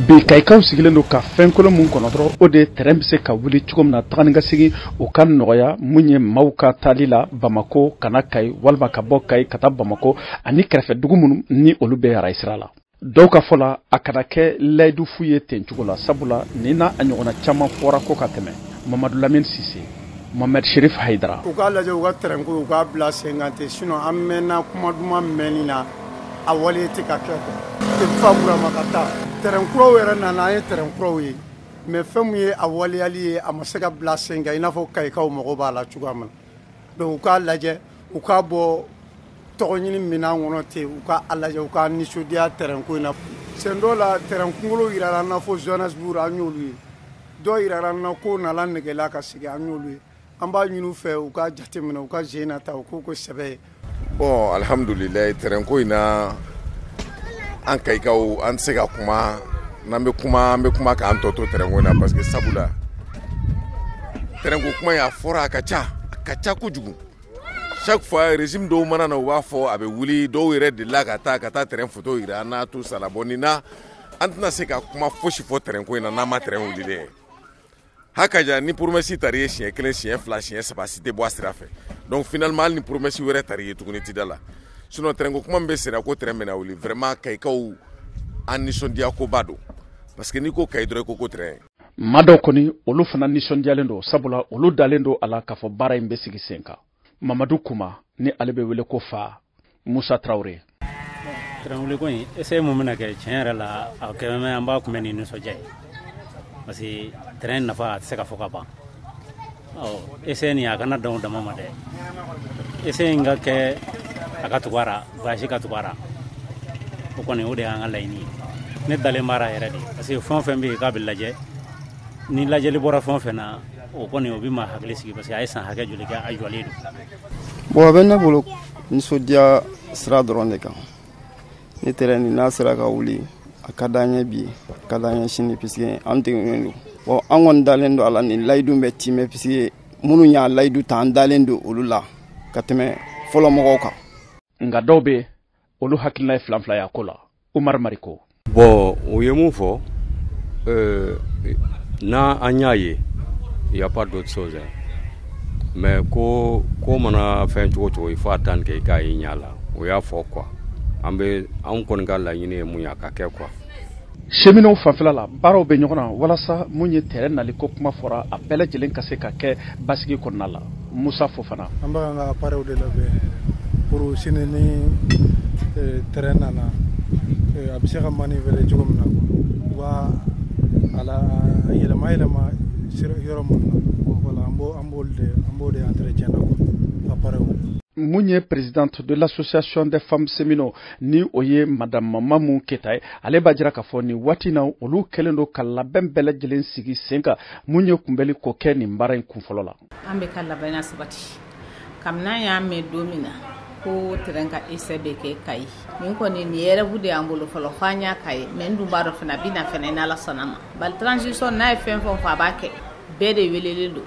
Bi Kayikaw sigilen don ka fɛn kolon mun kɔnɔ dɔrɔn, o de ye tɛrɛn bɛ se ka wuli cogo min na, taga ni ka segin o ka nɔgɔya mun ye maaw ka taali la Bamako ka na Kayi, walima ka bɔ Kayi ka taa Bamako ani kɛrɛfɛ dugu minnu ni olu bɛ arayi sira la. Dɔw ka fɔ la, a kana kɛ layidu fu ye ten cogo la, sabula nin n'a a ɲɔgɔnna caman fɔra ko ka tɛmɛ. Mamadu Lamini Sise, Mohamed Sherif Haidara. U k'a lajɛ, u ka tɛrɛn ko, u k'a bila sen kan ten, sinon an mɛnna kuma duman mɛnni na, a wale tɛ ka kɛ quoi. Fa Burama ka taa tɛrɛn kuraw yɛrɛ nana, an ye tɛrɛn kuraw ye, mais fɛn min ye a waleyali ye, a ma se ka bila sen kan i n'a fɔ Kayikaw mago b'a la cogoya min na. Donc u k'a lajɛ, u k'a bɔ tɔgɔ ɲini minɛn kɔnɔ ten, u k'a lajɛ, u k'a nisɔndiya tɛrɛn ko in na. Sen dɔw la, tɛrɛn kunkolo yirara an na fo Johannesburg, an y'olu ye. Dɔw yirara an na ko nana negela ka sigi, an y'olu ye. An b'a ɲini u fɛ, u ka jateminɛ, u ka zen na ta, u k'u ko sɛbɛ ye. Bon, alhamdulilayi, tɛrɛn ko in na, an Kayikaw, an tɛ se ka kuma. N'an bɛ kuma, an bɛ kuma k'an tɔ to tɛrɛn ko in na, parce que sabula tɛrɛn ko kuma in, a fɔra, a ka ca, a ka ca kojugu. Chaque fois, régime dɔw mana na, u b'a fɔ a bɛ wuli. Dɔw yɛrɛ delila ka taa tɛrɛn photo yira an na, tout ça la. Bon, nin na, an tɛna se ka kuma fosi fɔ tɛrɛn ko in na n'an ma tɛrɛn wulilen ye. Hakaja ni promesse tari ye siɲɛ kelen, siɲɛ fila, siɲɛ saba, si tɛ bɔ a sira fɛ. Donc finalement, hali ni promesse wɛrɛ tari ye tuguni, ti da la. Sinon tɛrɛn ko kuma min bɛ senna ko tɛrɛn bɛna wuli, vraiment, Kayikaw, an nisɔndiya koba don, parce que n'i ko Kayi dɔrɔn, i ko ko tɛrɛn. Maa dɔw kɔni, olu fana nisɔndiyalen don, sabula olu dalen don a la k'a fɔ baara in bɛ sigi sen kan. Mamadu Kuma ni ale bɛ wele ko Fa Musa Tarawele. Tɛrɛn wuli ko in, essai mun bɛna kɛ, tiɲɛ yɛrɛ la, a kɛmɛ an b'a kunbɛn ni nisɔndiya ye, parce que tɛrɛn nafa, a tɛ se ka fɔ ka ban. Ɔ essai nin, a kana dan o dama ma dɛ. Essai in ka kɛ, a ka tugu a ra, voyage ka tugu a ra. O kɔni, o de y'an ka laɲini ye. Ne dalen b'a ra yɛrɛ de, parce que fɛn o fɛn bɛ yen k'a bɛ lajɛ, ni lajɛli bɔra fɛn o fɛn na, o kɔni, o bɛ maa hakili sigi, parce que a ye san hakɛ joli kɛ a jɔlen don. Bon, a bɛ ne bolo, nisɔndiya sira dɔrɔn de kan. Ni tɛrɛn nin n'a sera ka wuli, a ka d'an ye bi, a ka d'an ye sini, puisque an degunnen don. Bon, an kɔni dalen don a la, nin layidu bɛ timɛ, puisque minnu y'a layidu ta, an dalen don olu la ka tɛmɛ fɔlɔ mɔgɔw kan. Nka dɔw bɛ, olu hakilina ye filan fila ye a ko la. Umar Mariko. Bon, u ye mun fɔ, n'a an y'a ye, il y a pas d'autre chose, hein. Mais ko ko mana fɛn cogo cogo, il faut attendre que i k'a ye ɲɛ la. O y'a fɔ quoi, an bɛ, anw kɔni ka laɲini ye mun ye, a ka kɛ quoi. Cheminots fanfɛla la, baaraw bɛ ɲɔgɔn na walasa mun ye tɛrɛn nali ko kuma fɔra, a bɛɛ lajɛlen ka se ka kɛ basigi kɔnɔna la. Musa Fofana. An bɛ ka appareil de labɛn pour sini, ni tɛrɛn nana, a bɛ se ka manœuvrer cogo min na quoi, u b'a a la yɛlɛma yɛlɛma yɔrɔ min na. Voilà, an b'o de entretien na quoi, appareil. Mun ye présidente de l'association des femmes cheminots, ni o ye madame Mamu Keta ye, ale b'a jira k'a fɔ nin waati na, olu kɛlen don ka labɛn bɛɛ lajɛlen sigi sen kan mun ye kunbɛli ko kɛ nin baara in kunfɔlɔ la. An bɛ ka labɛnna sabati kabini an y'a mɛn don min na ko tɛrɛn ka essai bɛ kɛ Kayi. Nin kɔni, nin ye rêve de y'an bolo fɔlɔ, fo an y'a k'a ye, mais n dun b'a dɔn fana, a bɛ na fana n'Ala sɔnna ma. Bali transition n'a ye fɛn fɛn fɔ, a b'a kɛ. Bɛɛ de welelen don,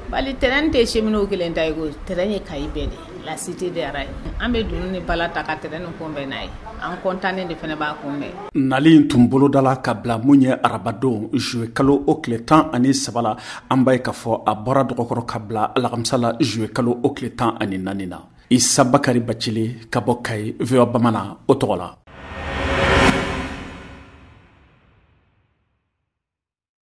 bali tɛrɛn tɛ cheminots kelen ta ye ko tɛrɛn ye Kayi bɛɛ de, la cité de rail. An bɛ dunun ni bala ta ka tɛrɛn nin kunbɛn n'a ye. An kɔntannen de fana b'a kunbɛn. Nali in tun bolodala ka bila mun ye arabadon, juillet kalo o tile 13 la. An b'a ye k'a fɔ a bɔra dɔgɔkɔrɔ ka bila alakamisa la, juillet kalo o tile 14 na. Isa Bakari Bacili ka bɔ Kayi, VOA Bamanan o tɔgɔ la.